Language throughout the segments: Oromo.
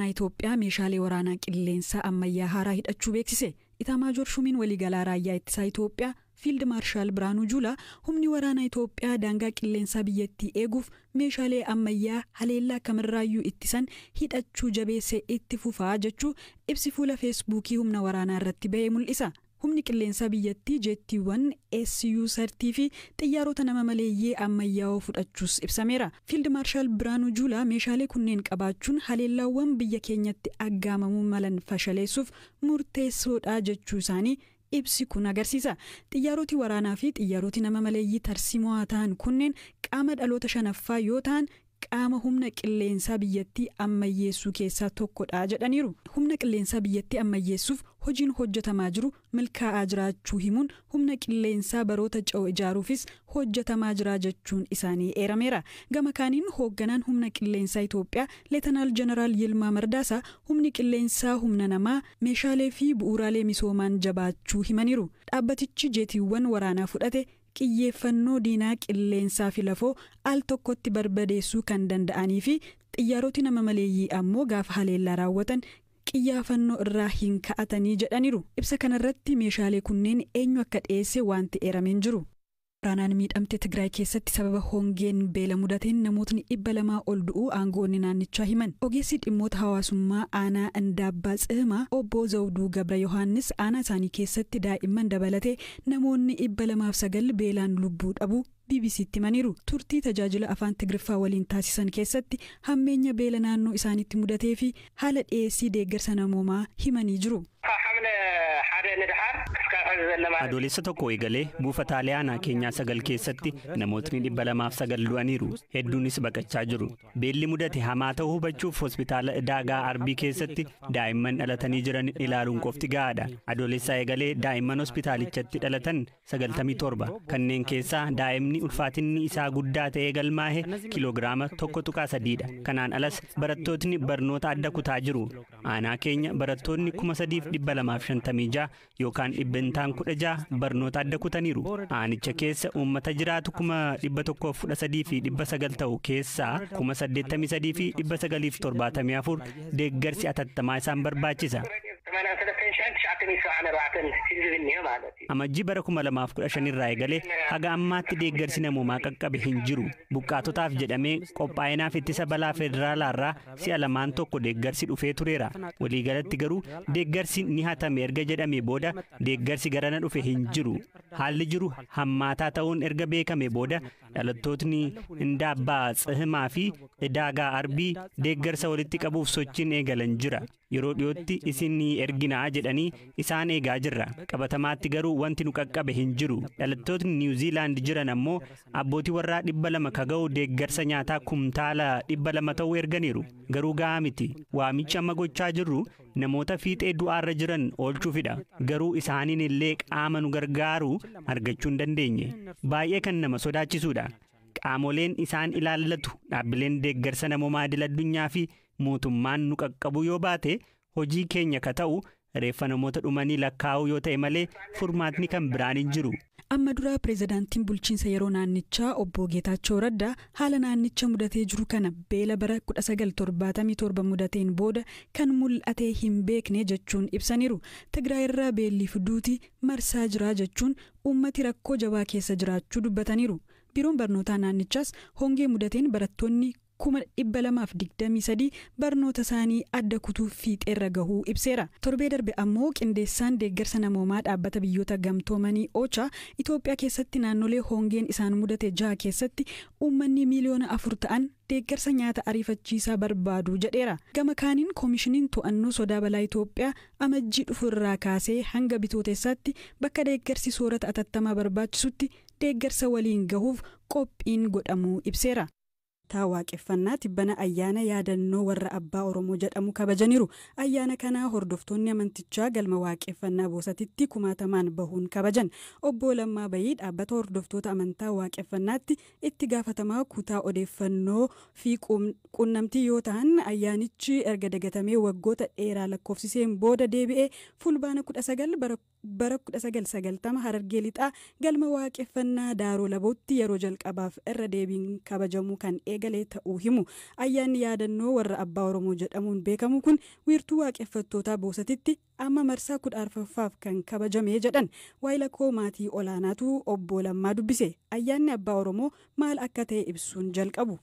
Itoophiyaa meeshaalee waraanaa qilleensaa ammayyaa haaraa hidhachuu beeksise. Itaamaajoor Shuumiin waliigalaa raayyaa ittisaa Itoophiyaa Fiild Maarshaal Biraanuu Juulaa humni waraanaa Itoophiyaa daangaa qilleensaa biyyattii eeguuf meeshaalee ammayyaa haleellaa kamirraayyuu ittisan hidhachuu jabeessee itti fufaa jechuu ibsi fuula Feesbuukii humna waraanaa irratti ba'ee mul'isa. Humni qilleensaa biyyattii jeettiiwwan SU-30 fi xiyyaarota nama maleeyyii ammayyaa'oo fudhachuus ibsameera. Fiild Maarshaal Biraanuu Juulaa meeshaalee kunneen qabaachuun haleellaawwan biyya keenyatti aggaamamuu malan fashaleessuuf murteessoodha jechuu isaanii ibsi kun agarsiisa. Xiyyaaroti waraanaa fi xiyyaaroti nama maleeyyii tarsiimoo ta'an kunneen qaama dhaloota shanaffaa yoo ta'an, qaama humna qilleensaa biyyattii ammayyeessuu keessaa tokkodha jedhaniiru. Humna qilleensaa biyyattii ammayyeessuuf hojiin hojjetamaa jiru milkaa'aa jiraachuu himuun, humna qilleensaa baroota ce'u ijaaruufis hojjetamaa jira jechuun isaanii eerameera. Gama kaaniin hoogganaan humna qilleensaa Itoophiyaa Leetanaal Jeneraal Yilmaa Mardaasaa humni qilleensaa humna namaa, meeshaalee fi bu'uuraalee misoomaan jabaachuu himaniiru. Dhaabbatichi jeetiiwwan waraanaa fudhate qiyyeeffannoo diinaa qilleensaa fi lafoo al tokkotti barbadeessuu kan danda'anii fi xiyyaaroti nama maleeyyii ammoo gaafa haleellaa raawwatan qiyyaafannoo irraa hin ka'atanii jedhaniiru. Ibsa kanarratti meeshaalee kunneen eenyu akka dhiyeesse wanti eerameen jiru. Waraanaan miidhamte Tigraay keessatti sababa hongeen beela mudateen namootni 200 ol du'uu aangoonni naannichaa himan. Ogeessi dhimmoota hawaasummaa aanaa Indaabbaa Tsihimaa obbo Zawduu Gabra Yohaannis aanaa isaanii keessatti daa'imman dabalatee namoonni 209 beelaan lubbuu dhabuu BBCtti himaniiru. Turtii tajaajila afaan Tigriffaa waliin taasisan keessatti hammeenya beela naannoo isaaniitti mudatee fi haala dhiyeessii deeggarsa namoomaa himanii jiru. Adoolessa 1 eegalee buufataalee aanaa keenyaa 9 keessatti namootni 209 du'aniiru. Hedduunis baqachaa jiru. Beelli mudate hamaa ta'uu hubachuuf hospitaala Daagaa Arbii keessatti daa'imman dhalatanii jiran ilaaluun qofti gahaadha. Adoolessaa eegalee daa'imman hospitaalichatti dhalatan 97. Kanneen keessaa daa'imni ulfaatinni isaa guddaa ta'ee galmaahe kiiloogiraama 1.3dha. Kanaan alas barattootni barnoota adda kutaa jiru. Aanaa keenya barattoonni 3256 yookaan 16% barnoota adda kutaniiru. Aanicha keessa uummata jiraatu 113,900 ta'u keessaa 83,974 deeggarsi atattamaa isaan barbaachisa. Amajjii bara 2015 irraa eegalee haga ammaatti deeggarsi namoomaa qaqqabe hin jiru. Buqqaatotaaf jedhamee qophaa'inaaf ittisa balaa federaalaarraa si'a lamaan tokko deeggarsi dhufee tureera. Waliigalatti garuu deeggarsi ni hatame erga jedhamee booda deeggarsi garana dhufe hin jiru. Haalli jiru hammaataa ta'uun erga beekame booda dhalattootni Indaabbaa Tsihimaa fi Daagaa Arbii deeggarsa walitti qabuuf sochiin eegalan jira. Yeroo dhiyootti isin ni erginaa jedhanii isaan eegaa jirra. Qabatamaatti garuu wanti nu qaqqabe hin jiru. Dhalattootni Niwuziilaand jiran ammoo abbootii warraa 200 ka ga'u deeggarsa nyaataa kumtaala 200 ta'uu erganiiru. Garuu gahaa miti. Waamichi amma gochaa jirru namoota fiixee du'aarra jiran oolchuufidha. Garuu isaaniin illee qaama nu gargaaru argachuu hin dandeenye. Baay'ee kan nama sodaachisudha. Qaamoleen isaan ilaallatu dhaabbileen deeggarsa namoomaa idil addunyaa fi mootummaan nu qaqqabu yoo baate, hojii keenya ka ta'u reeffa namoota dhumanii lakkaa'uu yoo ta'e malee furmaatni kan biraan hin jiru. Amma duraa pireezidaantiin bulchiinsa yeroo naannichaa obbo Geetaachoo Raddaa haala naannicha mudatee jiru kana beela bara 1977 mudateen booda kan mul'atee hin beekne jechuun ibsaniiru. Tigraay irraa beelli fiduuti marsaa jira jechuun uummati rakkoo jabaa keessa jiraachuu dubbataniiru. Biiroon barnootaa naannichaas hongee mudateen barattoonni 223,000 barnoota isaanii adda kutuu fiixeerra gahuu ibseera. Torbee darbe ammoo qindeessaan deeggarsa namoomaa dhaabbata biyyoota gamtoomanii OCHA Itoophiyaa keessatti naannolee hongeen isaan mudate 6 keessatti uummanni miiliyoona 4 ta'an deeggarsa nyaata ariifachiisaa barbaadu jedheera. Gama kaaniin koomishiniin to'annoo sodaa balaa Itoophiyaa amajjii dhufu irraa kaasee hanga bitootessaatti bakka deeggarsi soorata atattamaa barbaachisutti deeggarsa waliin gahuuf qophiin godhamuu ibseera. Waaqeffannaa tibbana ayyaana yaadannoo warra abbaa Oromoo jedhamu kabajaniiru. Ayyaana kana hordoftoonni amantichaa galma waaqeffannaa Boosatitti kumaatamaan bahuun kabajan. Obbo Lammaa Bayii dhaabbata hordoftoota amantaa waaqeffannaatti itti gaafatamaa kutaa odeeffannoo fi quunnamtii yoo ta'an, ayyaanichi erga dagatamee waggoota dheeraa lakkoofsiseen booda deebi'ee Fulbaana 19 bara 1990 Harargee Lixaa galma waaqeffannaa Daaroo Labootti yeroo jalqabaaf irra deebiin kabajamuu kan eegale. eegale ta'uu himu. Ayyaanni yaadannoo warra Abbaa Oromoo jedhamuun beekamu kun wiirtuu waaqeffattootaa Boosatitti amma marsaa 14ffaaf kan kabajame jedhan. Waayila koo maatii olaanaatu obbo Lammaa dubbise. Ayyaanni Abbaa Oromoo maal akka ta'e ibsuun jalqabu.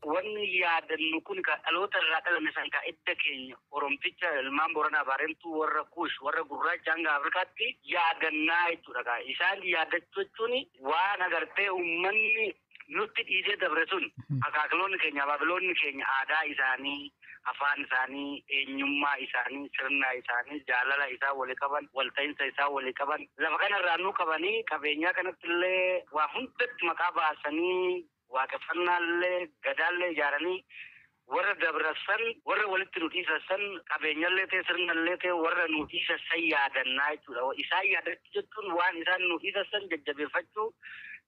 Wanni yaadannu kun kan dhaloota irraa dhalame san kan idda keenya Oromticha ilmaan Booranaa Baareentuu warra Kuush warra Gurraacha hanga Afrikaatti yaadannaa jechuudha. Isaan yaadachuu jechuun waan agartee uummanni nutti dhiisee dabre sun akaakiloonni keenya abaabiloonni keenya aadaa isaanii, afaan isaanii, eenyummaa isaanii, sirna isaanii, jaalala isaa walii qaban, walta'iinsa isaa walii qaban lafa kanarraa nu qabanii qabeenyaa kanatti illee waa hundatti maqaa baasanii waaqeffannaallee gadaallee ijaaranii warra dabrasan warra walitti nu dhiisasan qabeenyallee ta'e sirnallee ta'e warra nu dhiisasan yaadannaa jechuudha. Isaan yaadachuu jechuun waan isaan nu dhiisasan jajjabeeffachuu,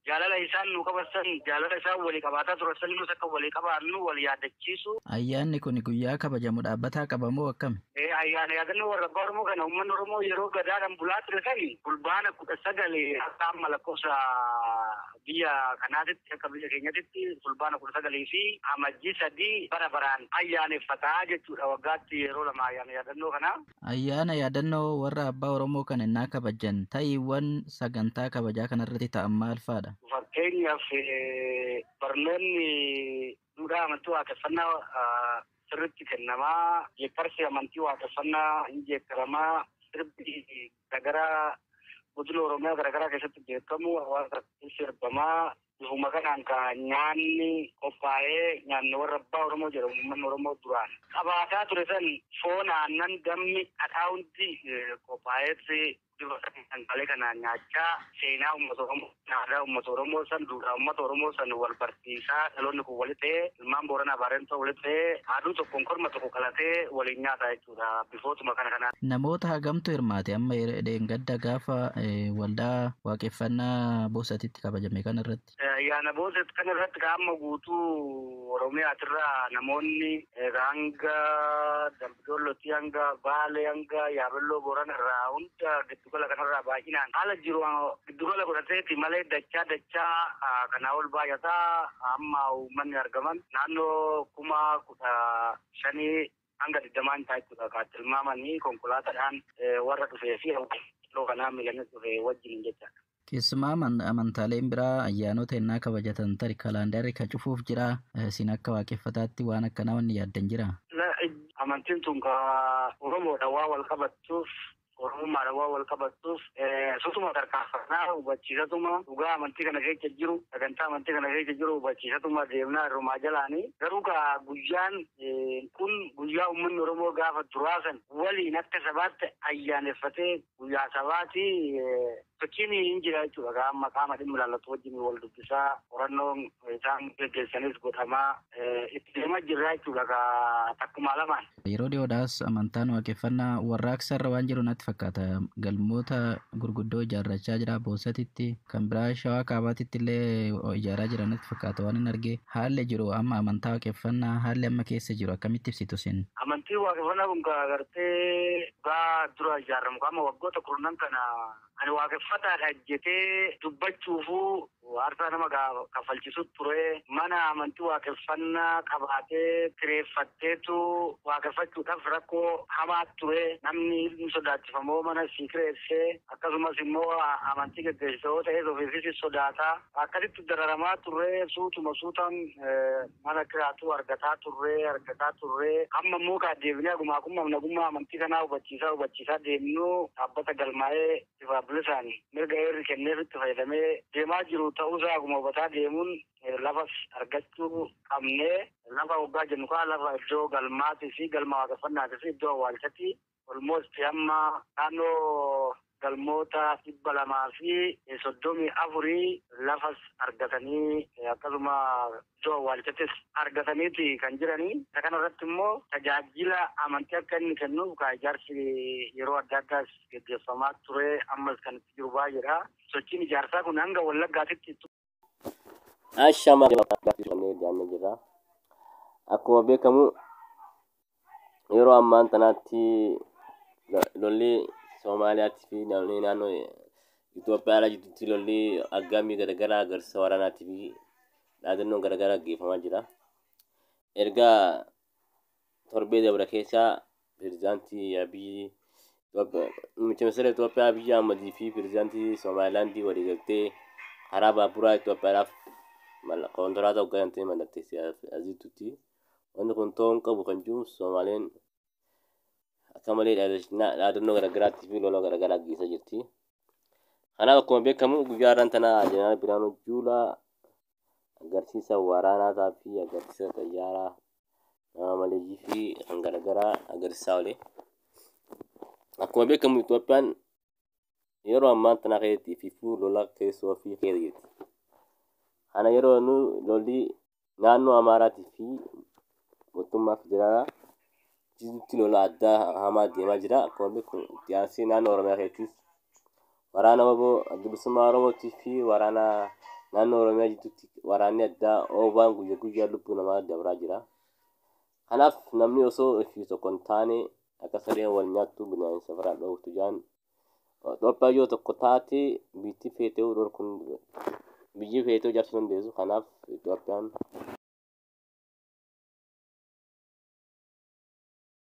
jaalala isaan nu qabasan, jaalala isaan walii qabaataa turan nus akka walii qabaannu wal yaadachiisu. Ayyaanni kun guyyaa kabajamu dhaabbataa qabamoo akkami? Ayyaana yaadannoo warra Abbaa Oromoo kana uummanni Oromoo yeroo gadaadhaan bulaa ture sani fulbaana 19 akka amma lakkoofsa biyya kanaatitti akka biyya keenyatitti fulbaana 19 fi amajjii 3 bara baraan ayyaaneffataa jechuudha. Waggaatti yeroo lama ayyaana yaadannoo kana. Ayyaana yaadannoo warra Abbaa Oromoo kana innaa kabajan ta'iiwwan sagantaa kabajaa kanarratti ta'an maal fa'aadha? Fakkeenyaaf barnoonni duudhaa amantii waaqeffannaa sirriitti kennamaa, jeekkarsi amantii waaqeffannaa hin jeekkaramaa, sirbi garaagaraa godina Oromiyaa garaagaraa keessatti beekamu hawaasa sirbamaa. Bifuma kanaan ka nyaanni qophaa'ee nyaanni warra Abbaa Oromoo jedhamu uummanni Oromoo duraan qabaataa ture san foon, aannan, dammi, dhadhaa hundi qophaa'eetti bifa sagalee kanaan nyaachaa seenaa uummata Oromoo, aadaa uummata Oromoo san, duudhaa uummata Oromoo san wal barsiisaa dhaloonni kun walitti ta'ee ilmaan Booranaa Baarentoo walitti ta'ee haaduu tokkoon korma tokko qalatee waliin nyaata jechuudha bifootuma kana kanaan. Namoota hagamtu hirmaate amma dheengadda gaafa waldaa waaqeffannaa Boosatitti kabajame kanarratti? Ayyaana Boosat kanarratti qaama guutuu Oromiyaatirraa namoonni hanga Dambidollootti, hanga Baalee, hanga Yaabelloo Booranarraa hunda giddugala kanarraa baay'inaan haala jiru giddugala godhateeti malee dachaa dachaa kanaa ol baay'ataa amma uummanni argaman naannoo 15,000 hanga 20 ta'a jechuudha. Kan tilmaamanii konkolaataadhaan warra dhufee fi hawaasa kanaa miilanii dhufe wajjin jechaadha. Keessumaa amantaaleen biraa ayyaanota innaa kabajatan tari kalaandarri ka cufuuf jira. Isin akka waaqeffataatti waan akkanaa wanni yaaddan jira? Amantiin tun ka Oromoodha waa wal qabattuuf, Oromummaadha waa wal qabattuuf sutuma tarkaanfannaa hubachiisatuma dhugaa amantii kana keessa jiru, sagantaa amantii kana keessa jiru hubachiisatuma deemnaa irrumaa jalaanii. Garuu ka guyyaan kun guyyaa uummanni Oromoo gaafa duraasan waliin akka sabaatti ayyaaneffatee guyyaa sabaati sochiin hin jira jechuudha. Amma qaama dhimmi ilaallatu wajjin wal dubbisaa qorannoon isaan geggeessanis godhamaa itti deemaa jirra jechuudha takkumaa lamaan. Yeroo dhiyoodhaas amantaan waaqeffannaa warraaqsa irra waan jiru natti fakkaata. Galmoota gurguddoo ijaarrachaa jira Boosatitti, kan biraa Shawaa Kaabaatitti illee ijaaraa jira natti fakkaata waan hin arge. Haalli jiru amma amantaa waaqeffannaa haalli amma keessa jiru akkamitti ibsitu isin? Amantiin waaqeffannaa kun agartee dhugaa dura ijaaramu qaama waggoota kurnan kana ani waaqeffataadha jettee dubbachuufuu aarsaa nama kaffalchiisu ture. Mana amantii waaqeffannaa qabaatee kireeffatteetu waaqeffachuudhaaf rakkoo hamaa ture. Namni hin sodaachifamoo mana sii kireessee akkasumas immoo amantii geggeessitoo ta'ee ofiifis sodaataa akkasitti dararamaa turre. Suutuma suutaan mana kiraatu argataa turre. Amma immoo kaa deebinee akkuma nagummaa amantii kanaa hubachiisaa deemnu dhaabbata galmaa'ee bifa bilisaan mirga heerri kenneef itti fayyadamee deemaa jiru ta'uusaa akkuma hubataa deemuun lafas argachuu qabnee. Lafa waggaa jennu kaa lafa iddoo galmaatii fi galma waaqeffannaatii fi iddoo awwaalchatti olmoosti amma naannoo galmoota 234 lafas argatanii akkasuma iddoo awwaalchattis argataniiti kan jiranii. Isa kanarratti immoo tajaajila amantii akka inni kennuuf ka ijaarsi yeroo adda addaas geggeeffamaa ture ammas kan itti jiru baay'eedha. Sochiin ijaarsaa kun hanga Wallaggaatitti. Ashama jira. Akkuma beekamu yeroo ammaan tanaatti lolli Somaaliyaatti fi naannoo Itoophiyaa ala jidduutti lolli aggaamii garaagaraa agarsiisa waraanaatii fi dhaadannoon garaagaraa gaggeeffamaa jira. Erga torbee dabra keessaa pirezidaantii Abiyyi, muummicha ministeera Itoophiyaa Abiyyi Ahmadii fi pirezidaantii Somaalilaandii waliigaltee karaa baaburaa Itoophiyaadhaaf kontiraata hoogganatee mallatteessee asitti. Wanni kun ta'uu hin qabu kan jiru Somaaleen akka malee dhaadannoo garaagaraatii fi lola garaagaraa geessaa jirti. Kanaaf akkuma beekamu guyyaa har'aan tana Jeneraal Birhaanuu Juulaa agarsiisa waraanaa fi agarsiisa xayyaaraa nama maleeyyii fi kan garaagaraa agarsiisaa oole. Akkuma beekamu Itoophiyaan yeroo ammaa tana keessatti ififuu lola keessoo fi keessa jirti. Kana yeroo nu lolli naannoo Amaaraatii fi mootummaa federaalaa jidduutti lola addaa hamaa deemaa jira. Akkuma beekamu itti aansee naannoo Oromiyaa keessattis waraana WBO Adda Bilisummaa Oromootii fi waraana naannoo Oromiyaa jidduutti waraanni addaa oobaan guyyaa guyyaa lubbuu namaa dabraa jira. Kanaaf namni osoo ifii tokko hin taane akka sareen wal nyaattu bineensa safaraa dhooftu jaan, Itoophiyaa yoo tokko taate biyyi feetee dhorkuun biyyi feetee ijaarsuu dandeessu. Kanaaf Itoophiyaan